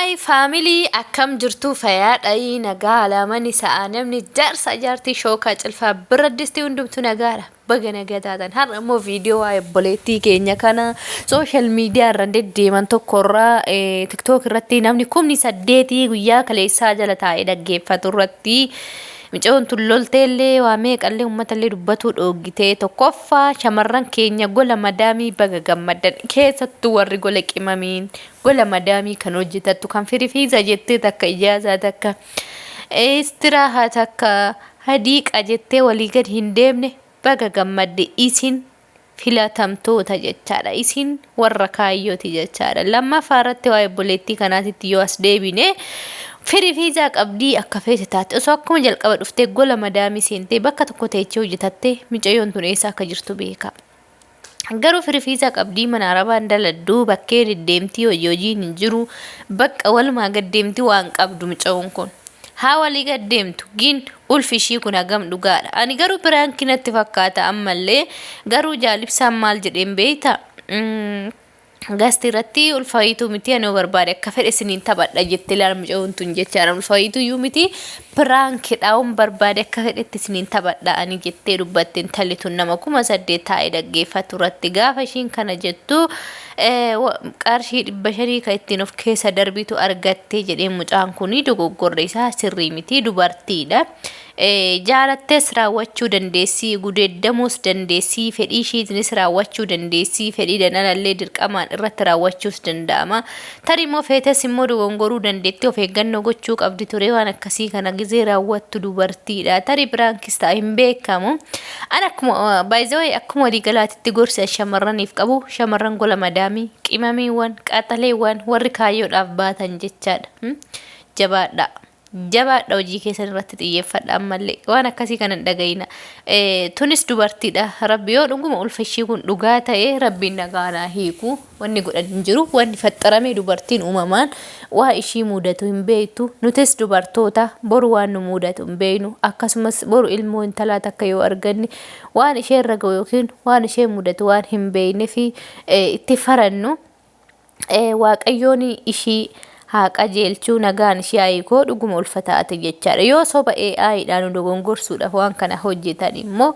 Haay faamilii akkam jirtuu fayaadhayi nagaa alaamani sa'aa namni jaarsa jaartii shookaa cilfaa bira distii hundumtu nagaadha baga nagaa taatan har'a immoo viidiyoo waa'ee obboleettii keenya kana sooshaal miidiyaa irra deddeeman tokkorraa tiktook irratti namni 8,000 guyyaa kaleessaa jala taa'ee dhaggeeffatu irratti Micayoon tun lolteellee waa meeqallee uummatallee dubbatuu dhooggitee tokkoffaa shamarran keenya gola madaamii baga gammaddan keessattuu warri gola qimamiin gola madaamii kan hojjetattu kan firifiiza jettee takka ijaazaa takka istiraahaa takka hadiiqa jettee walii gad hin deemne baga gammadde isin filatamtoota jechaadha. Isin warra kaayyooti jechaadha. Lammaffaa irratti waa'ee obboleettii kanaatitti yoo as deebine firii fiizaa qabdii akka feete taate osoo akkuma jalqaba dhuftee gola madaamii seentee bakka tokko teechee hojjetattee micayyoon tun eessa akka jirtu beeka. Garuu firii fiizaa qabdii mana arabaan daladduu bakkee deddeemtii hojii hojiin hin jiru bakka walumaa gad deemtii waan qabdu micayoon kun. Haa walii gad deemtu gin ulfi ishii kun hagam dhugaadha. Ani garuu piraanki natti fakkaata ammallee garuu jaal ibsaan maal jedheen beekta? Gasti irratti ulfayituu miti ani yoo barbaade akka fedhe isiniin taphadha jette ilaal mucayoon tun jechaadha. Ulfayituu iyyuu miti piraankidha yoon barbaade akka fedhetti isiniin taphadha ani jettee dubbatte intalli tun nama 8,000 taa'ee dhaggeeffatu irratti gaafa ishiin kana jettu qarshii 500 kan ittiin of keessa darbitu argatte jedhee mucaan kun dogoggorri isaa sirrii miti dubartiidha. Jaalattees raawwachuu dandeessi, gudeeddamuus dandeessi, fedhii ishiitiinis raawwachuu dandeessi, fedhiidhaan alallee dirqamaan irratti raawwachuus danda'ama. Tarii immoo feetes immoo dogongoruu dandeetti of eeggannoo gochuu qabdi ture waan akkasii kana gizee raawwattu dubartiidha. Tarii biraankis ta'a hin beekamu. An akkuma by the way akkuma waliigalaatitti gorsi an shamarraniif qabu shamarran gola madaamii qimamiiwwan qaxaleewwan warri kaayyoodhaaf baatan jechaadha. Jabaadhaa. Jabaadha hojii keessan irratti xiyyeeffadha ammallee waan akkasii kana hin dhaga'ina. Tunis dubartiidha. Rabbi yoo dhuguma ulfa ishii kun dhugaa ta'e rabbiin nagaa naa hiiku. Wanni godhan hin jiru. Wanni faxxaramee dubartiin uumamaan waa ishii muudatu hin beektu. Nutis dubartoota boru waan nu muudatu hin beeknu. Akkasumas boru ilmoo intalaa takka yoo arganne waan ishee irra ga'u yookiin waan ishee mudatu waan hin beekne fi itti farannu. Waaqayyoon ishii haa qajeelchuu nagaan ishii haa hiikoo dhuguma ulfa taate jechaadha. Yoo soba AI dhaan nu dogongorsuudhaaf waan kana hojjetan immoo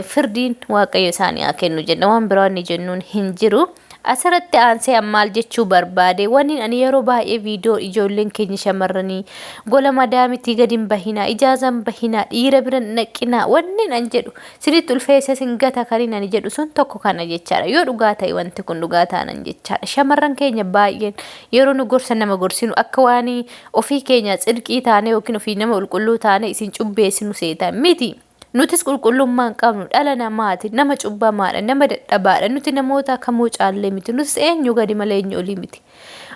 firdiin Waaqayyo isaanii haa kennu jenna. Waan biraa wanni jennuun hin jiru. Asirratti aansee an maal jechuu barbaade wanni ani yeroo baay'ee viidiyoo ijoolleen keenya shamarranii gola madaamitii gadi hin bahinaa ijaazan bahinaa dhiira bira hin dhaqinaa wanni an jedhu Sinitti ulfeesse sin gata kanin ani jedhu sun tokko kana jechaadha. Yoo dhugaa ta'e wanti kun dhugaa taanan jechaadha. Shamarran keenya baay'een yeroo nu gorsa nama gorsinu akka waan ofii keenya tsirqii taane yookiin ofii nama qulqulluu taane isin cubbeessinu seetan miti. Nutis qulqullummaa hin qabnu dhala namaati nama cubbamaadha nama dadhabaadha nuti namoota kamuu caallee miti nutis eenyu gadi malee eenyu olii miti.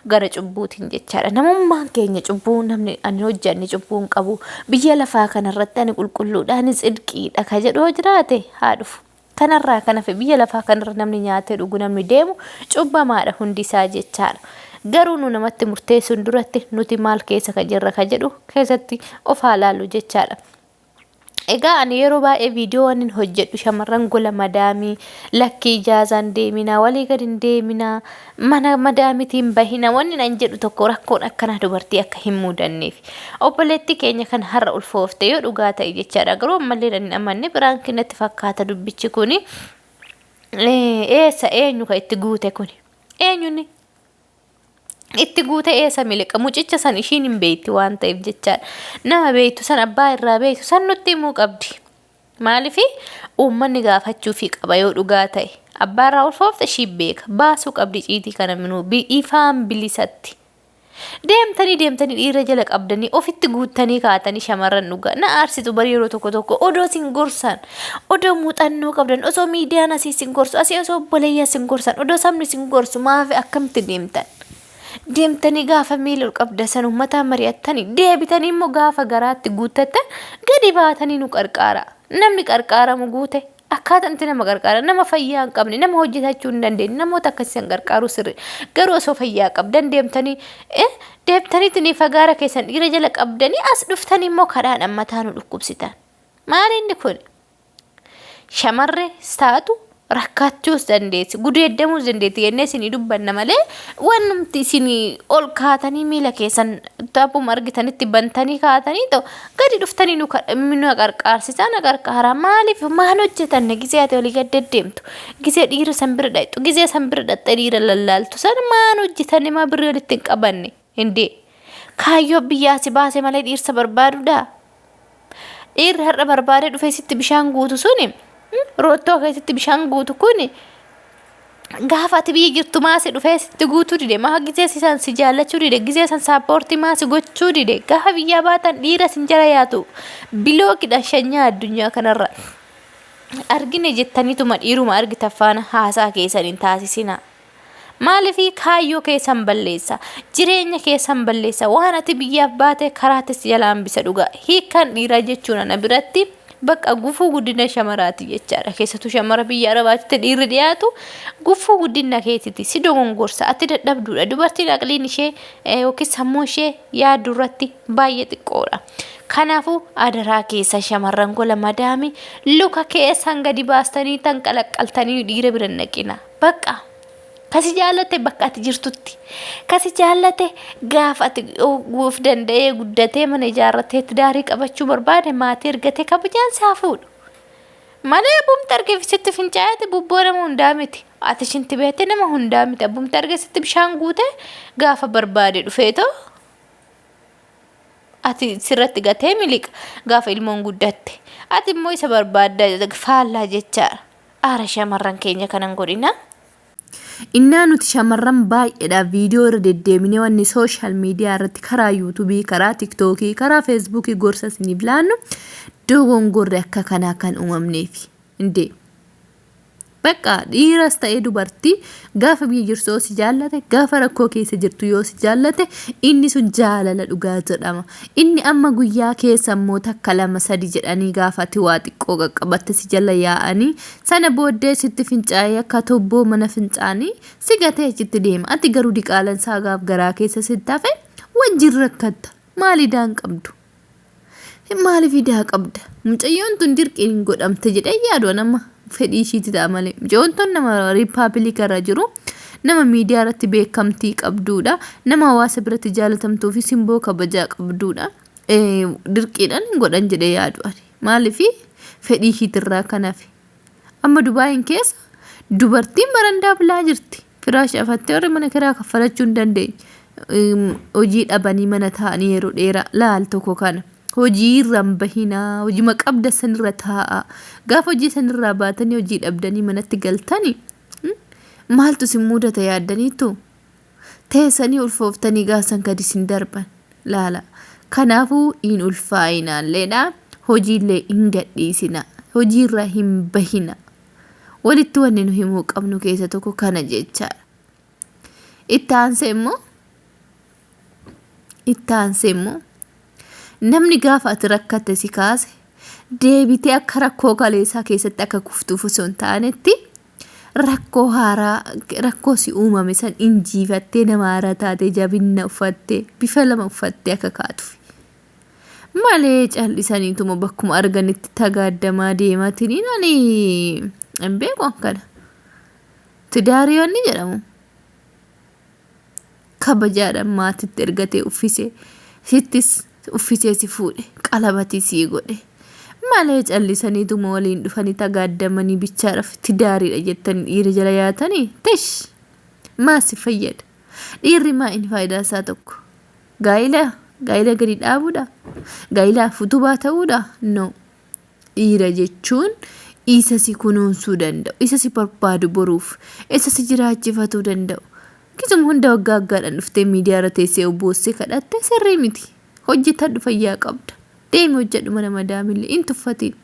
gara cubbuutiin jechaadha. Namummaan keenya cubbuu namni ani hojjanne cubbuu hin qabu. Biyya lafaa kanarratti ani qulqulluudha, ani tsidqiidha ka jedhu yoo jiraate haa dhufu. Kanarraa kan hafe biyya lafaa kanarra namni nyaatee dhugu namni deemu cubbamaadha hundi isaa jechaadha. Garuu nu namatti murteessuun duratti nuti maal keessa ka jirra ka jedhu keessatti of haa laallu jechaadha. Egaa ani yeroo baay'ee viidiyoo waan hin hojjedhu shamarran gola madaamii lakkii ijaazaan deeminaa walii gad hin deeminaa mana madaamitiin bahinaa wanni nan jedhu tokko rakkoon akkanaa dubartii akka hin mudanneef. Obboleettii keenya kan har'a ulfoofte yoo dhugaa ta'e jechaadha garuu ammallee nan hin amanne biraan natti fakkaata dubbichi kuni. Eessa eenyu ka itti guute kuni? Eenyuni? Itti guute eessa miliqa mucicha san ishiin hin beekti waan ta'eef jechaadha. Nama beektu san abbaa irraa beektu san nutti himuu qabdi. Maaliif uummanni gaafachuufii qaba yoo dhugaa ta'e. Abbaa irraa ulfoofte ishii beeka. Baasuu qabdi ciitii kana minuu ifaan bilisatti. Deemtanii deemtanii dhiira jala qabdanii ofitti guuttanii kaatanii shamarran dhugaa na aarsitu bari yeroo tokko tokko odoo sin gorsan odoo muuxannoo qabdan osoo miidiyaan asii sin gorsu asii osoo obboleeyyaa sin gorsan odoo sabni sin gorsu maaf akkamitti deemtan deemtanii gaafa miila ol qabda san uummataa mari'attanii deebitanii immoo gaafa garaatti guuttattan gadi baatanii nu qarqaara namni qarqaaramu guute akkaataa itti nama qarqaara nama fayyaa hin qabne nama hojjetachuu hin dandeenye namoota akkasii san qarqaaruu sirri garuu osoo fayyaa qabdan deemtanii deemtaniitiin fagaara keessan dhiira jala qabdanii as dhuftanii immoo kadhaan mataa nu dhukkubsitan. Maali inni kun? Shamarrees taatu Rakkachuus dandeessi, gudeeddamuus dandeetti jennee isinii dubbanna malee wannumti isinii ol kaatanii miila keessan taphuma argitanitti bantanii kaatanii ta'u gadi dhuftanii nu nu qarqaarsisaa na qarqaaraa maaliif maal hojjetanne gizee ati olii gad deddeemtu gizee dhiira san bira dhaqxu gizee san bira dhaqxee dhiira lallaaltu san maal hojjetanne maa birrii walitti hin qabanne hindee kaayyoo biyyaa si baase malee dhiirsa barbaaduudhaa. Dhiirri har'a barbaadee dhufee sitti bishaan guutu suni roottoo keessatti bishaan guutu kuni gaafa ati biyya jirtu maa si dhufee sitti guutuu dide maa gizee si san si jaallachuu dide gizee san saappoortii maa si gochuu dide gaafa biyyaa baatan dhiira sin jala yaatu bilookidha shanyaa addunyaa kanarra argine jettaniituma dhiiruma argitan faana haasaa keessan hin taasisinaa. Maaliif kaayyoo keessan balleessa jireenya keessan balleessa waan ati biyyaaf baate karaatti si jala hambisa dhugaa hiikkaan dhiiraa jechuun ana biratti bakka gufuu guddina shamaraati jechaadha keessattuu shamara biyya arabaatti dhiirri dhiyaatu gufuu guddina keetiti si dogongorsa ati dadhabduudha dubartiin aqliin ishee yookiin sammuu ishee yaaddu irratti baay'ee xiqqoodha kanaafuu adaraa keessa shamarran gola madaami luka keessan gadi baastanii tanqalaqqaltanii dhiira bira hin dhaqina. Bakka kasi jaallate bakka ati jirtutti kasi jaallate gaafa ati of danda'ee guddatee mana ijaarratee tidaarii qabachuu barbaade maatii ergatee kabajaan isaa fuudhu. Malee abbumti argeef sitti fincaa'eeti bubboo nama hundaa miti. Ati shinti beekte nama hundaa miti. Abbumti argee sitti bishaan guute gaafa barbaade dhufeetoo ati sirratti gatee miliqa gaafa ilmoon guddatte. Ati immoo isa barbaadda faallaa jechaadha. Aara shamarran keenya kanan godhina. Innaa nuti shamarran baay'eedhaaf viidiyoo irra deddeebinee wanni sooshaal miidiyaa irratti karaa yuutuubii, karaa tiktookii, karaa feesbuukii gorsa isiniif laannu dogongorri akka kanaa kan uumamneefi. Indee. Bakka dhiiras ta'ee dubartii gaafa biyya jirtu yoo si jaallate gaafa rakkoo keessa jirtu yoo si jaallate inni sun jaalala dhugaa jedhama. Inni amma guyyaa keessa immoo takka lama sadi jedhanii gaafa ati waa xiqqoo qaqqabatte si jala yaa'anii sana booddee sitti fincaa'ee akka tuubboo mana fincaanii si gatee achitti deema. Ati garuu diqaalan isaa gaaf garaa keessa sitti hafe wajjin rakkatta. Maal idaan qabdu? Maaliif idaa qabda? Mucayyoon tun dirqiin hin godhamte jedhee yaadu an amma fedhii ishiiti ta'a malee. Mucayyoon tun nama riippaabilika irra jiru, nama miidiyaa irratti beekamtii qabduudha, nama hawaasa biratti jaalatamtuu fi simboo kabajaa qabduudha. Dirqiidhaan hin godhan jedhee yaadu ani. Maaliif fedhii ishiitirraa kan hafe. Amma Dubaayin keessa dubartiin barandaa bulaa jirti. Firaasha afattee warri mana kiraa kaffalachuu hin dandeenye. Hojii dhabanii mana taa'anii yeroo dheeraa laal tokko kana. Hojii irra hin bahinaa. Hojima qabda sanirra taa'aa. Gaafa hojii sanirraa baatanii hojii dhabdanii manatti galtanii maaltu isin mudata yaaddaniittu? Teessanii ulfooftanii gaasan gadi isin darban. Laala. Kanaafuu hin ulfaa'inaalleedha. Hojiillee hin gadhiisina. Hojiirraa hin bahina. Walitti wanni nu himuu qabnu keessa tokko kana jechaadha. Itti aansee immoo itti aansee immoo namni gaafa ati rakkatte si kaase deebitee akka rakkoo kaleessaa keessatti akka kuftuuf osoo hin taanetti rakkoo haaraa rakkoo si uumame san injiifattee nama haaraa taatee jabinna uffattee bifa lama uffattee akka kaatuuf. Malee callisaniituma bakkuma arganitti tagaaddamaa deematiniin ani hin beeku akkana. Tidaariyoonni jedhamu. Kabajaadhaan maatitti ergatee uffisee sittis uffisee si fuudhe qalabatii sii godhe. Malee callisaniituma waliin dhufanii tagaaddamanii bichaadhaaf tidaariidha jettanii dhiira jala yaatanii tish maa si fayyada. Dhiirri maa inni faayidaa isaa tokko. Gaa'ila? Gaa'ila gadi dhaabuudha? Gaa'ilaaf utubaa ta'uudha? No. Dhiira jechuun isa si kunuunsuu danda'u, isa si barbaadu boruuf, isa si jiraachifatuu danda'u. Gisuma hunda waggaa waggaadhaan dhuftee miidiyaa irra teessee obboossee kadhatte sirrii miti. Hojjetadhu fayyaa qabda. Deemi hojjedhu mana madaamillee hin tuffatiin.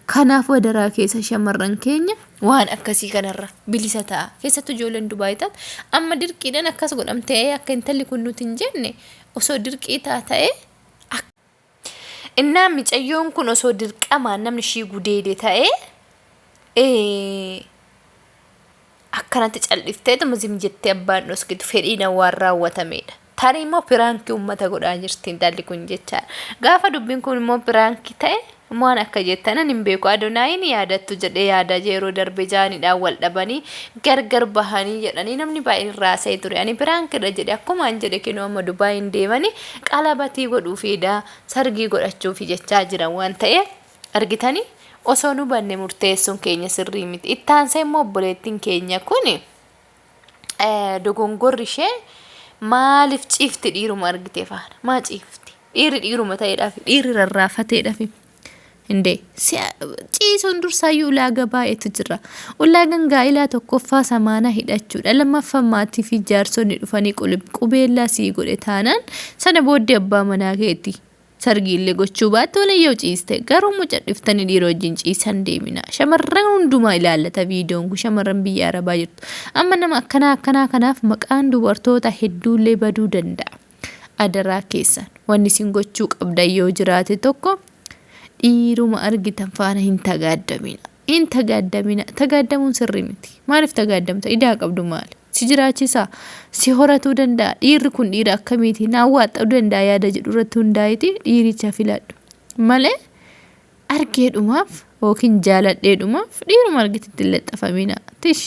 Kanaafuu adaraa keessa shamarran keenya waan akkasii kanarra bilisa ta'a. Keessattuu ijoolleen Dubaay taate amma dirqiidhaan akkas godhamtee akka intalli kun nuti hin jenne osoo dirqii ta'a ta'e innaa micayyoon kun osoo dirqamaan namni ishii gudeede ta'e akkanatti callifteetuma zim jettee abbaan dhoskitu fedhiin waan raawwatameedha. Tarii immoo piraankii uummata godhaa jirti intalli kun jechaadha. Gaafa dubbiin kun immoo piraankii ta'e waan akka jettanan hin beeku. Adonaayin yaadattu jedhee yaada yeroo darbe jaanidhaan wal dhabanii gargar bahanii jedhanii namni baay'een irraa haasa'ee ture. Ani piraankidha jedhe akkuma an jedhe kinoo amma Dubaayin deemanii qalabatii godhuufiidha sargii godhachuufi jechaa jiran waan ta'eef argitanii osoo nu banne murteessuun keenya sirrii miti. Ittaansee immoo obboleettiin keenya kuni dogongorri ishee maaliif ciifti dhiiruma argite faana maa ciifti dhiirri dhiiruma ta'eedhaaf dhiirri rarraafateedhaaf hindee ciisuun dursaayyuu ulaagaa baay'eetu jira ulaagaan gaa'ilaa tokkoffaa samaanaa hidhachuudha lammaffaa maatii fi jaarsonni dhufanii qubeellaa sii godhe taanaan sana booddee abbaa manaa keeti Sargiillee gochuu baatte waliin yoo ciiste garuu immoo cadhiftanii dhiira wajjin ciisan deemina. Shamarran hundumaa ilaallata viidiyoon kun shamarran biyya arabaa jirtu. Amma nama akkanaa akkanaa kanaaf maqaan dubartoota hedduullee baduu danda'a. Adaraa keessan wanni isin gochuu qabdan yoo jiraate tokko dhiiruma argitan faana hin tagaaddamina. Hin tagaaddamina. Tagaaddamuun sirrii miti. Maaliif tagaaddamta? Idaa qabdu maali? Si jiraachisaa? Si horatuu danda'a? Dhiirri kun dhiira akkamiiti? Naan waaxxa'uu danda'a yaada jedhu irratti hundaa'eeti dhiiricha filadhu. Malee argeedhumaaf yookiin jaaladheedhumaaf dhiiruma argitetti hin laxxafamina. Tish.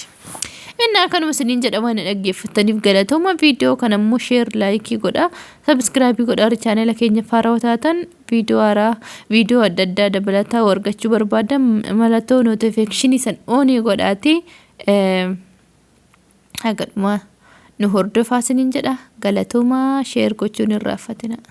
Inni akkanuma isiniin jedha waan dhaggeeffattaniif galatooma viidiyoo kana immoo sheer laayikii godha sabiskiraabii godha warri chaanela keenya faarawaa taatan viidiyoo haaraa viidiyoo adda addaa dabalataa argachuu barbaadan mallattoo notifikashinii san oonii godhaati. Haga dhumaa nu hordofaa isiniin jedha galatoomaa sheer gochuun hin irraanfatinaa.